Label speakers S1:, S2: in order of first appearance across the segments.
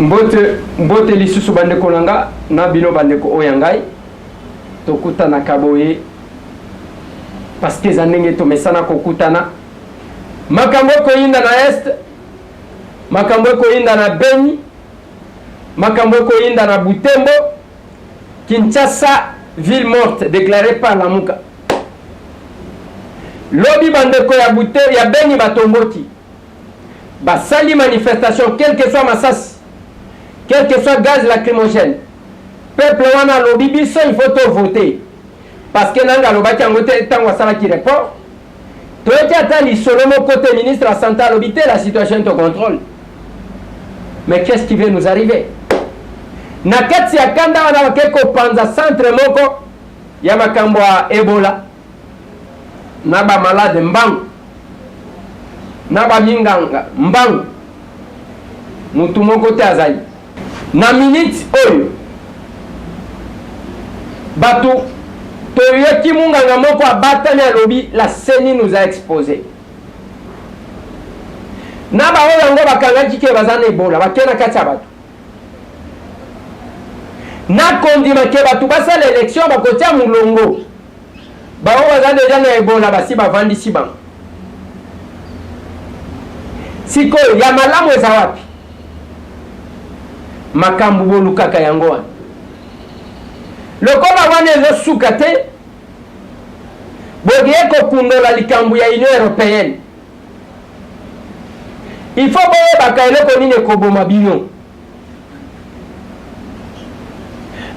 S1: Mbote, mbote lisusu bandeko na nga na bino bandeko oyo ya ngai, tokutanaka boye parce que eza ndenge tomesana kokutana. Makambo ekoyinda na Est, makambo ekoyinda na Beni, makambo ekoyinda na Butembo, Kinshasa ville morte déclarée par Lamuka. Lobi bandeko ya Bute ya Beni batomboki, basali manifestation, quel que soit masasi, quel que soit gaz lacrymogène, peuple wana alobi biso il faut to voter, parce que Nanga alobaki yango te ntango asalaki report. Toyoki ata lisolo moko te. Ministre ya Santé alobi te la situation est au contrôle. Mais qu'est-ce qui vient nous arriver? Na kati ya kanda wana, bake kopanza centre moko ya makambo ya Ebola na bamalade mbangu, na baminganga mbangu, mutu moko te azali. Na minute oyo, bato toyoki munganga moko abatami, alobi la CENI nous a exposé. Na baoyo yango bakangaki ke baza na Ebola, bake na kati ya bato na kondima ke bato basala élection, bakotia molongo. Bango baza déjà na Ebola, basi bavandisi bango. Sikoyo ya malamu eza wapi? Makambo bolukaka yango wana, lokola wana ezosuka te, boye kokundola likambo ya Union européenne. Il faut boyebaka eloko nini ekoboma bino.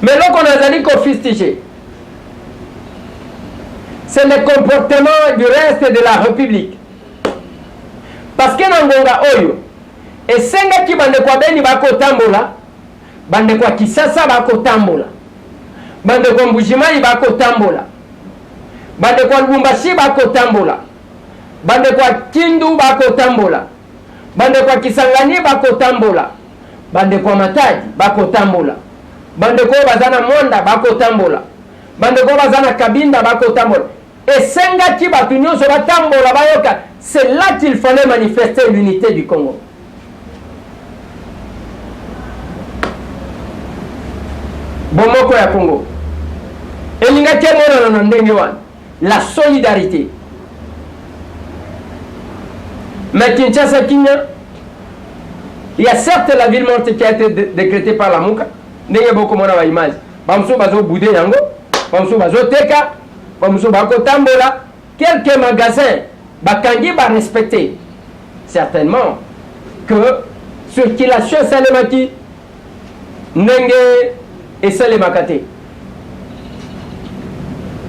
S1: Mais eloko nazali kofustiger, c'est le comportement du reste de la République, parce que na ngonga oyo esengaki bandeko ya Beni bakotambola, bandeko ya Kisasa bakotambola, bandeko ya Mbujimai bakotambola, bandeko ya Lubumbashi bakotambola, bandeko ya Kindu bakotambola, bandeko ya Kisangani bakotambola, bandeko ya Matadi bakotambola, bandeko oyo baza na Mwanda bakotambola, bandeko oyo baza na Kabinda bakotambola. Esengaki bato nyonso batambola, bayoka. C'est là qu'il fallait manifester l'unité du Congo. Bomoko ya Congo elingaki emonana na ndenge wana, la solidarité. Mais Kinshasa kimia. Il y a certes la ville morte qui a été décrétée par Lamuka. Ndenge bokomona baimage, bamosusu bazobouder yango, bamosusu bazoteka, bamosusu bakotambola. Quelques magasins bakangi, barespecte certainement que circulation esalemaki ndenge esalemaka te,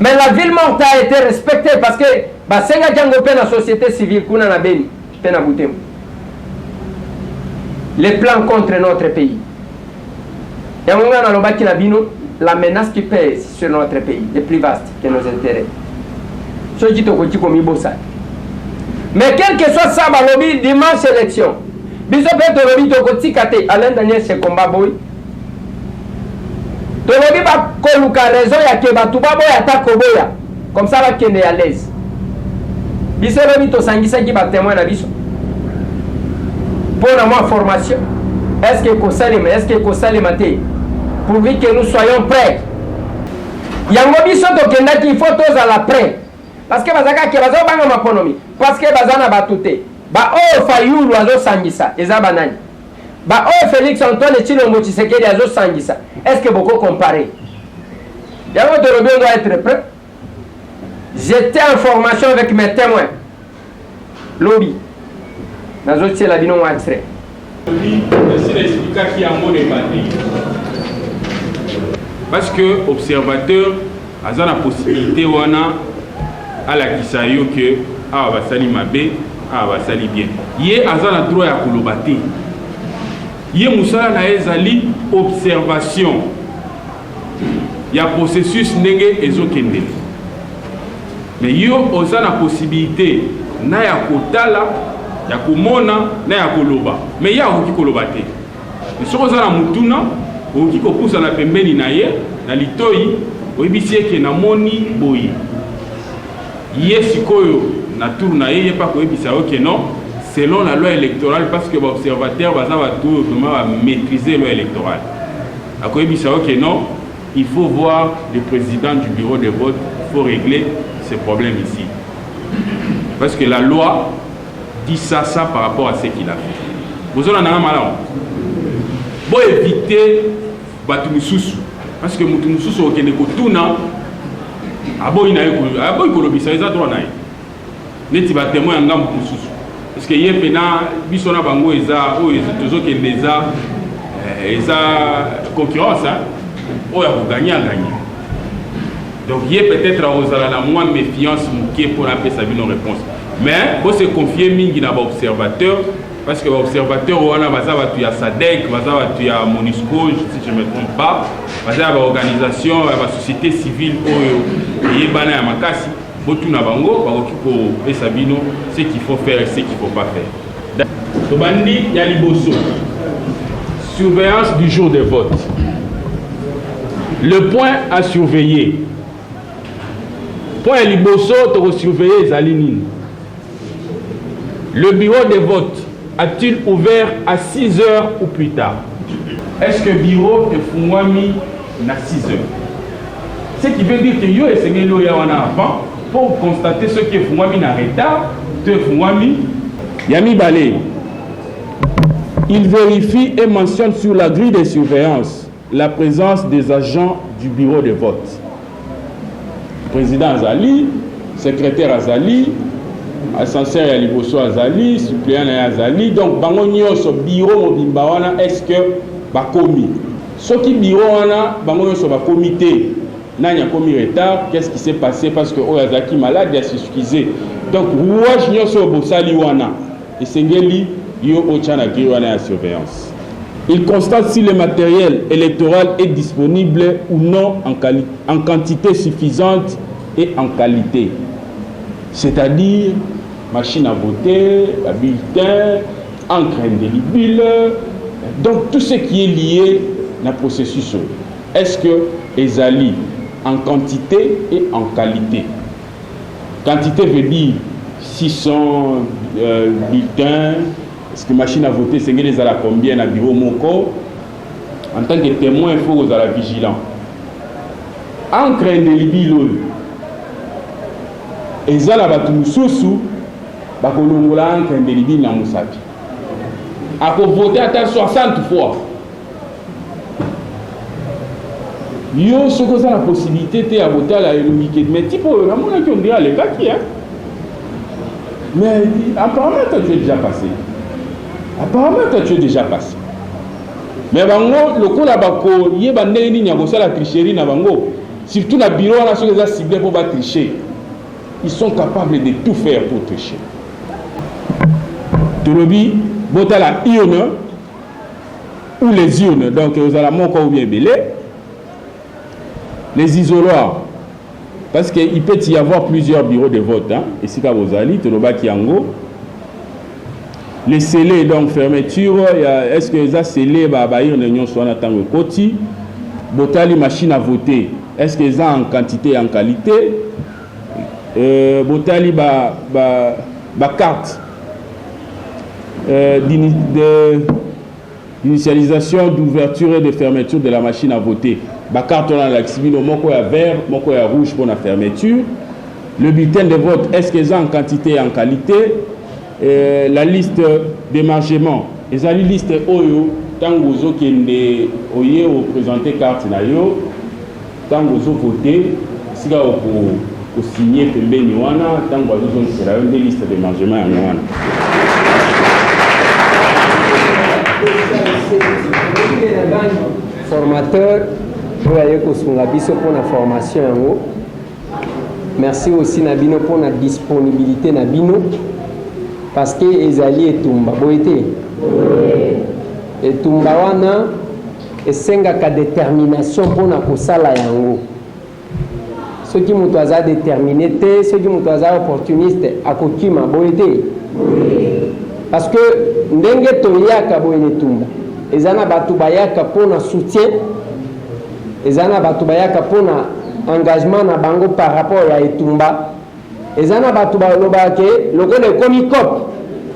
S1: mais la ville morte a été respectée parce que basengaki yango mpe na société civile kuna na Beni mpe na Butembo. Les plans contre notre pays, yango ngai nalobaki na bino, la menace qui pèse sur notre pays est plus vaste que nos intérêts, soki tokoki komibosana. Mais quel que soit ça, balobi dimanche élection, biso mpe tolobi tokotika te. Alain Daniel Sekomba boy, tolobi bakoluka raison ya ke bato baboya, ata koboya comme ça bakende à l'aise. Biso lobi tosangisaki batémoin na biso mpo na mwa formation. Est ce que ekosalema, est ce que ekosalema te, pourvu que nous soyons prêts. Yango biso tokendaki, il faut tozala prêt, parce que bazalaka ke bazobanga maponomi parce que baza na bato te. Baoyo Fayulu azosangisa eza banani? Baoyo Félix Antoine Tshilombo Tshisekedi azosangisa, est ce que boko comparer yango? Tolobi on doit être prêt. J'étais en formation avec mes témoins lobi, nazotiela bino mwa extrait.
S2: Esi na expliquaki yango na ebandeli, parce que observateur aza na possibilité wana alakisa yo ke awa basali mabe, awa basali bien. Ye aza na droit ya koloba te. Ye mosala na ye ezali observation ya processus ndenge ezokendele. Mais yo oza na possibilité na ya kotala, ya komona, na ya koloba, mais ye akoki koloba te. Soki oza na mutuna, okoki kopusana pembeni na ye na litoi, oyebisi eke namoni boye. Ye sikoyo na tour na ye, ye mpe akoyebisa yo ke non. Selon la loi électorale, parce que baobservateur baza bato oyo vraiment bamaîtrise loi électorale, akoyebisa yo ke non, il faut voir le président du bureau de vote, il faut régler ce problème ici, parce que la loi dit ça, ça par rapport à ce qu'il a fait. Bozolandanga malamu? Boévite bato mosusu, parce que moto mosusu okende kotuna, aboyi na ye, aboyi kolobisa, eza droit na ye. Neti batémoin ya ngambu mosusu, parce que ye mpena biso na bango eza oyo tozokende, eza concurrence, oyo akogagner, agagner. Donc ye peut-être akozala na mwa méfiance moke mpona apesa bino réponse. Mais bose confier mingi na baobservateur, parce que baobservateur wana baza bato ya SADC, baza bato ya MONUSCO, si je me trompe pas, baza ya baorganisation ya basociété civile oyo eyebana ya makasi. Botuna bango, bakoki kopesa bino ce qu'il faut faire et ce qu'il faut pas faire. Tobandi ya liboso, surveillance du jour de vote. Le point à surveiller, point ya liboso tokosurveiller ezali nini? Le bureau de vote a-t-il ouvert à 6 heures ou plus tard? Est-ce que bureau efungwami na 6 heures? Ce qui veut dire que yo esengeli oya wana avant pour constater soki efungwami na retard to efungwami. Ya mibale, il vérifie et mentionne sur la grille de surveillance la présence des agents du bureau de vote. Président azali, secrétaire azali, ascenseur ya liboso azali, suppléant na ye azali, donc bango nyonso, bureau mobimba wana, est ce que bakomi? Soki bureau wana bango nyonso bakomi te, nani akomi retard? Qu'est-ce qui s'est passé? Parce que oyo azalaki malade, as'excuse. Donc rouage nyonso oyo bosali wana, esengeli yo otya na grille wana ya surveillance. Il constate si le matériel électoral est disponible ou non en quantité suffisante et en qualité, c'est-à-dire machine à voter, bulletin, encre indélébile, donc tout ce qui est lié na processus. Est-ce que ezali en quantité et en qualité? Quantité veut dire 600 bulletins. Est-ce que machine à voter esengeli ezala combien na bureau moko? En tant que témoin, il faut kozala vigilant. Encre indélébile oyo eza na bato mosusu bakolongola encre indélébile na mosapi, akovote ata 60 fois. Yo soki oza na possibilité te ya kotala elongi ke, mais type oyo namonaki, on dirait alekaki, hein? Mais apparemment toi tu es déjà passé, apparemment toi tu es déjà passé. Mais bango lokola bakoyeba ndenge nini ya kosala tricherie na bango, surtout na bureau wana, soki eza ciblé mpo batricher, ils sont capables de tout faire pour tricher. Tolobi botala urne ou les urnes, donc ozala moko ou bien ebele, les isoloirs, parce que il peut y avoir plusieurs bureaux de vote, hein, esika bozali, tolobaki yango. Les scellés, donc fermeture, est ce que eza scellé baurne nyonso wana ntango ekoti? Botali machine à voter, est ce que eza en quantité et en qualité? Botali bacarte d'initialisation, d'ouverture et de fermeture de la machine à voter. Bacarte wana alakisi bino, moko ya vert, moko ya rouge mpona fermeture. Le bulletin de vote, est ce que eza en quantité et en qualité? La liste d'émargement, ezali liste oyo ntango ozokende, oye oprésente carte na yo, ntango ozovote, esika okosigne pembeni wana, ntango bazozongisela yo, nde liste d'émargement yango wana.
S1: Formateur oyo aye kosunga biso mpona formation yango, merci aussi na bino mpona disponibilité na bino, parce que ezali etumba boye te. Etumba wana esengaka détermination mpona kosala yango. Soki moto aza déterminé te, soki moto aza opportuniste, akokima boye te. Parce que ndenge toyaka boye na etumba, eza na bato bayaka mpona soutien, eza na bato bayaka mpona engagement na bango par rapport ya etumba, eza na bato balobaka ke lokola ekomi cope.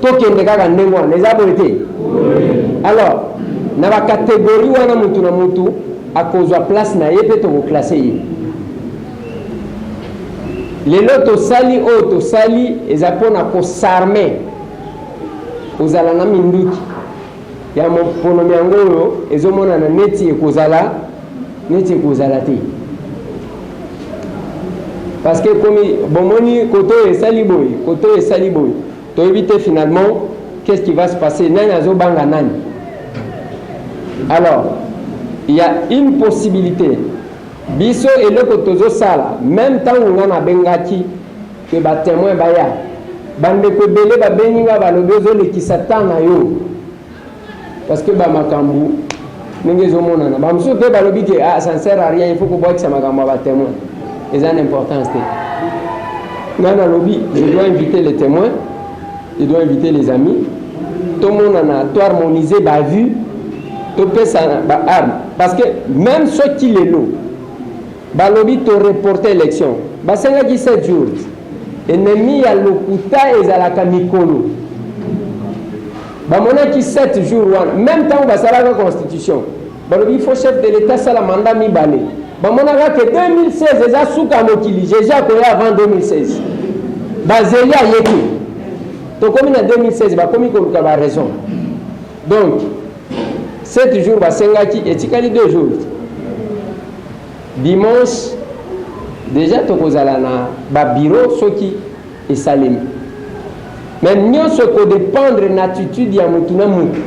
S1: Tokende kaka ndenge wana, eza boye te? Alors na ba catégorie wana, mutu na mutu akozwa place na ye mpe tokoclasser ye. Lelo tosali oyo tosali eza mpona kos'armer, kozala na minduki ya moponomi yango oyo ezomonana neti ekozala, neti ekozala te, parce que komi bomoni kote oyo esali boye, kote oyo esali boye, toyebi te finalement qu'est-ce qui va se passer, nani azobanga nani. Alors il y a une possibilité, biso eloko tozosala, même ntango nga nabengaki ke batémoin baya, bandeko ebele babengi nga, balobi ozolekisa temps na yo, parce que bamakambo ndenge ezomonana, bamosusu mpe balobi ke ah, ça ne sert à rien, il faut kobwakisa makambo ya batémoin, eza na importance te. Nga nalobi je dois inviter les témoins, je dois inviter les amis, tomonana, toharmoniser bavue, topesa baarme, parce que même soki lelo balobi toreporte élection, basengaki 7 jours, ennemi ya lokuta ezalaka mikolo. Bamonaki 7 jours wana, même ntango basalaka constitution, balobi il faut chef de l'État asala mandat mibale. Bamonaka ke 2016 eza suka mokili, Jésus akoya avant 2016, bazeli aye te. Tokomi na 2016, bakomi koluka baraison. Donc 7 jours basengaki, etikali 2 jours. Dimanche déjà tokozala na babureau soki esalemi, mais nyonso ekodépendre na attitude ya motu na motu.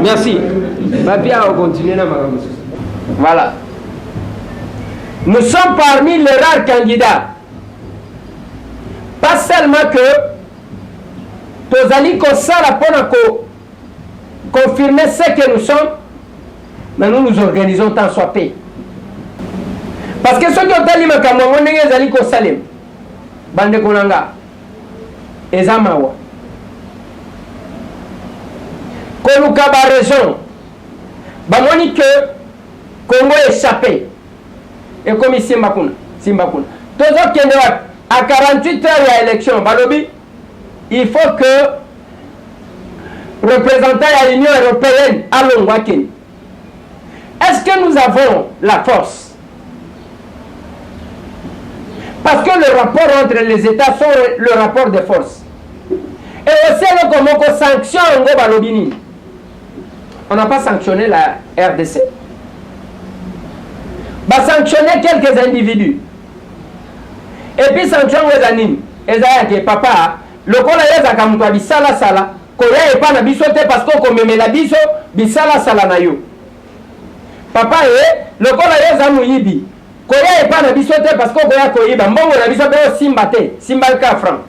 S1: Merci papi, akocontinue na makambo mosusu. Voilà, nous sommes parmi les rares candidats, pas seulement que tozali kosala mpona confirmer ce que nous sommes, mais nous nous organisons tant soit peu, parce que soki otali makambo yango ndenge ezali kosalema, bandeko na nga, eza mawa. Koluka baraison, bamoni ke Congo échappé, ekomi simba kuna, simba kuna, tozokende wapi? À 48 heures ya élection, balobi il faut que représentant ya Union européenne alongwa, akende. Est-ce que nous avons la force? Parce que le rapport entre les États sont le rapport de force. Et aussi eloko moko, sanction yango balobi nini? On n'a pas sanctionné la RDC, basanctionné quelques individus. Et puis sanction yango eza nini? Eza yake papa, lokola ye ezalaka moto ya bisalasala, koya epa na biso te, parce que okomemela biso bisalasala na yo. Papa ye, lokola ye eza moyibi, koya epa na biso te, parce que okoya koyiba mbongo na biso mpe osimba te, simba ka franc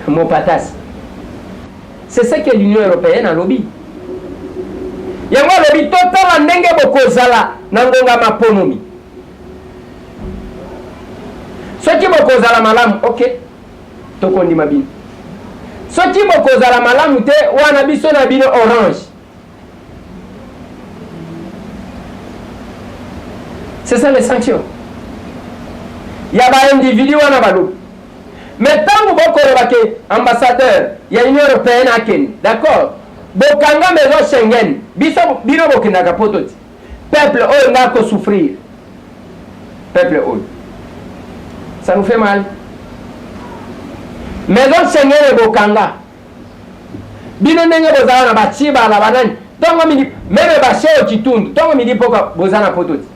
S1: mopatasi. C'est ce que l'Union européenne alobi. Yango alobi totala ndenge bokozala na ngonga maponomi. Soki bokozala malamu, ok, tokondima bino. Soki bokozala malamu te, wana biso na bino orange. C'est ça les sanctions ya baindividu wana balobi. Mais ntango bokoloba ke ambassadeur ya Union européenne akende, d'accord, bokanga maison Schengen, biso bino bokendaka poto ti. Peuple oyo nga akosouffrir, peuple oyo, ça nous fait mal. Maison Schengen ebokanga bino ndenge bozala na bacibala banani, ntongo midi même basheo Kitundu, ntongo midi mpoka boza na poto ti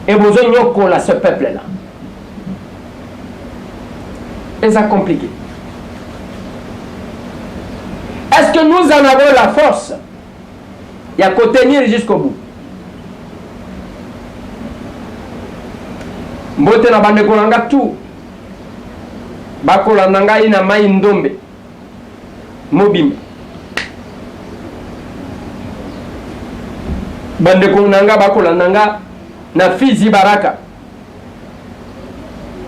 S1: e bozonyokola ce peuple là eza compliqué. Est-ce que nous en avons la force ya kotenir jusqu'au bout? Mbote na bandeko na nga tu bakolanda ngai na Mai Ndombe mobimba, bandeko na nga bakolanda nga na Fizi Baraka,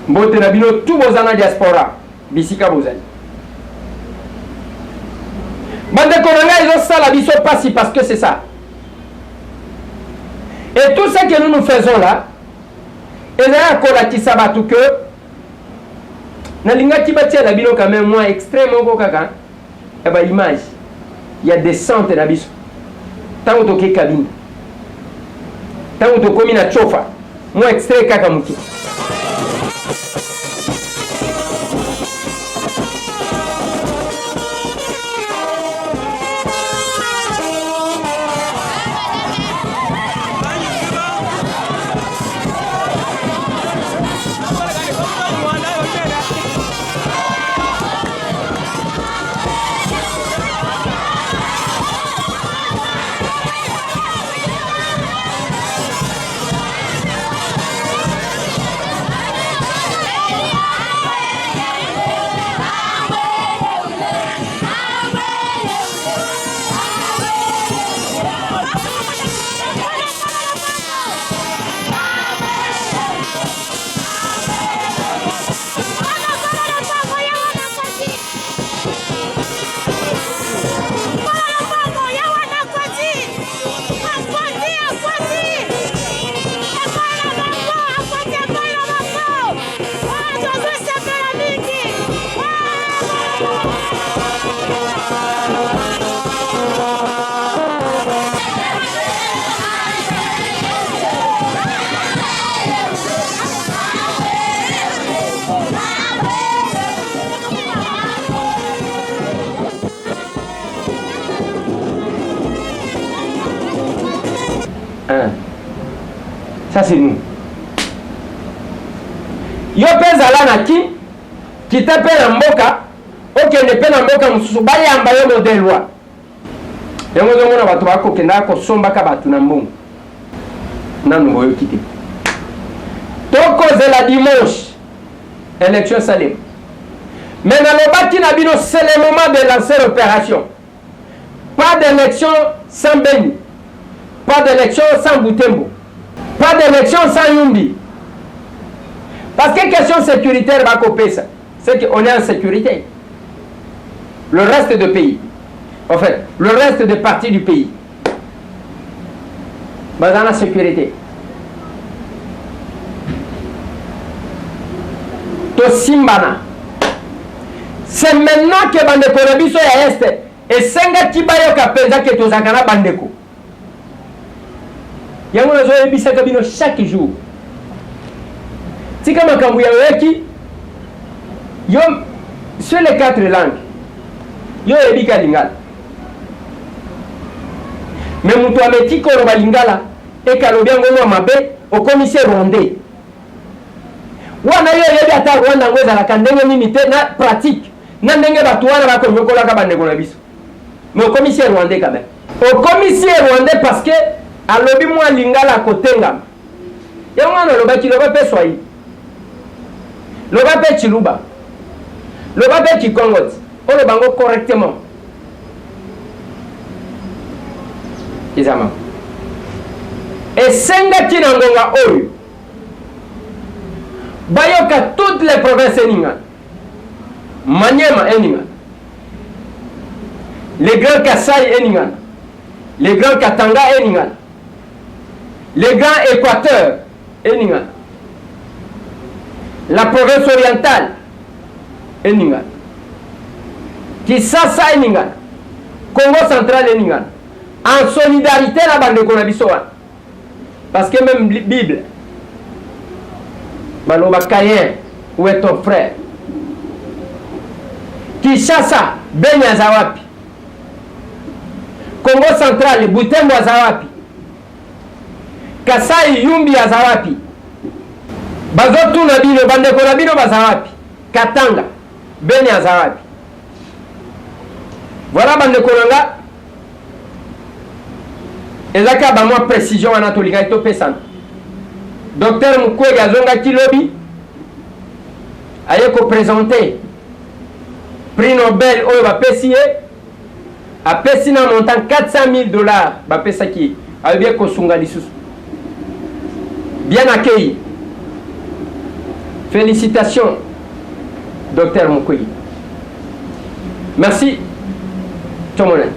S1: mbote na bino tu boza na diaspora bisika bozali. Bandeko na ngai, ezosala biso pasi, parce que c'est ça. Et tout ce que nous nous faisons là eza ya kolakisa bato que Nalingaki batiela bino quand même mwa extrait moko kaka ya ba image ya descente na biso ntango toke Kabinda, ntango tokomi na Tchofa, mwa extrait kaka moke. Hein. Ça c'est nous. Yo mpe zala na kin, kita mpe na mboka, okende mpe na mboka mosusu bayamba yo modèle wana. Yango ozomona bato bakokendaka kosombaka bato na mbongo. Nanu boyoki te. Tokozela dimanche élection esalema. Mais nalobaki na bino c'est le moment de lancer l'opération. Pas d'élection sans Beni. Pas d'élection sans Butembo. Pas d'élection sans Yumbi. Parce que question sécuritaire bakopesa, c'est qu'on est en sécurité. Le reste du pays, en fait, le reste des parties du pays, baza na sécurité. Tosimbana. C'est maintenant que bandeko na biso ya Est esengaki bayoka mpenza ke tozalaka na bandeko. Yango nazoyebisaka bino chaque jour. Tika makambo ya oyaki yo sur les quatre langues yo oyebi ka lingala me moto ameki koloba lingala ekalobi yango mwa mabe okomisi rwandais wana yo oyebi ata rwanda yango ezalaka ndenge nini te na pratique na ndenge bato wana bakonyokolaka bandeko na biso mais okomisi ye rwandais quand même okomisi ye rwandais parce que alobi mwa lingala akotengama yango wana olobaki loba mpe swahili loba mpe tshiluba loba mpe kikongo ti oloba yango correctement eza mama esengaki na ngonga oyo bayoka toutes les provinces eningana Maniema eningana le grand Kasai eningana le grand Katanga eningana le grand Équateur eningana la province orientale eningana Kisasa eningana Congo central eningana en solidarité na bandeko na biso wana parce que même Bible baloba Caïn où est ton frère Kinshasa Beni aza wapi Congo central Butembo aza wapi Kasai Yumbi aza wapi bazotuna bino bandeko na bino baza wapi Katanga Beni aza wapi voilà bandeko na nga eza kaka bamwa précision wana tolingaki topesana docteur Mukwege azongaki lobi aye kopresente prix Nobel oyo bapesi ye apesi na montant 400 000 dollars bapesaki ye alobi ekosunga lisusu bien accueilli félicitations docteur Mukwege merci tomonani.